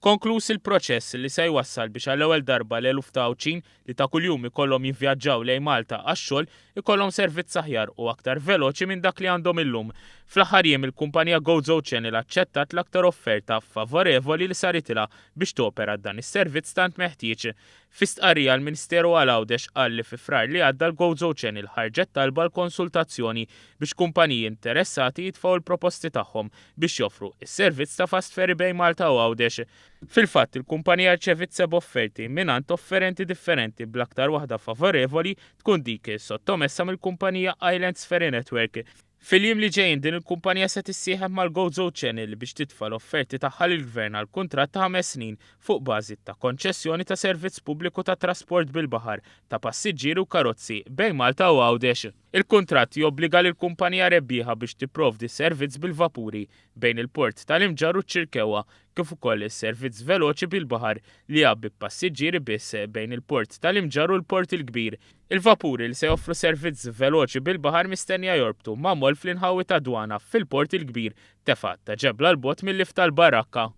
Konkluż il-proċess li se jwassal biex għall-ewwel darba l-eluf ta' Għawdxin li ta' kuljum ikollhom jivvjaġġaw lejn Malta għax-xogħol ikollhom servizz aħjar u aktar veloċi minn dak li għandhom illum. Fl-aħħar jiem il-kumpanija Gozo Channel aċċettat l-aktar offerta favorevoli li saritilha biex topera dan is-servizz tant meħtieġ. Fi stqarrija l-Ministeru għal Għawdex qal li fi Frar li għadda l-Gozo Channel ħarġet talba għal konsultazzjoni biex kumpaniji interessati jitfgħu l-proposti tagħhom biex joffru s-servizz ta' fast ferry bejn Malta u Għawdex. Fil-fatt, il-kumpanija rċeviet seba' offerti mingħand offerenti differenti bl-aktar waħda favorevoli tkun dik sottomessa mill-kumpanija Islands Ferry Network. Fil-jiem li ġejjin din il-kumpanija se tissieħeb mal-Gozo Channel biex titfa' l-offerti tagħha lill-Gvern għal kuntratt ta' ħames snin fuq bażi ta' konċessjoni ta' servizz pubbliku ta' trasport bil-baħar ta' passiġġieri u karozzi bejn Malta u Għawdex. Il-kuntratt jobbliga lill-kumpanija rebbieħa biex tipprovdi servizz bil-vapuri bejn il-port tal-Imġarr u ċ-Ċirkewwa kif ukoll servizz veloċi bil-baħar li jgħabbi b'passiġġieri biss bejn il-port tal-Imġarr u l-Port il-Kbir. Il-vapuri li se joffru servizz veloċi bil-baħar mistennija jorbtu ma' moll fl-inħawi tad-Dwana fil-Port il-Kbir, tefgħa ta' ġebla 'l bogħod mil-lift tal-Barrakka.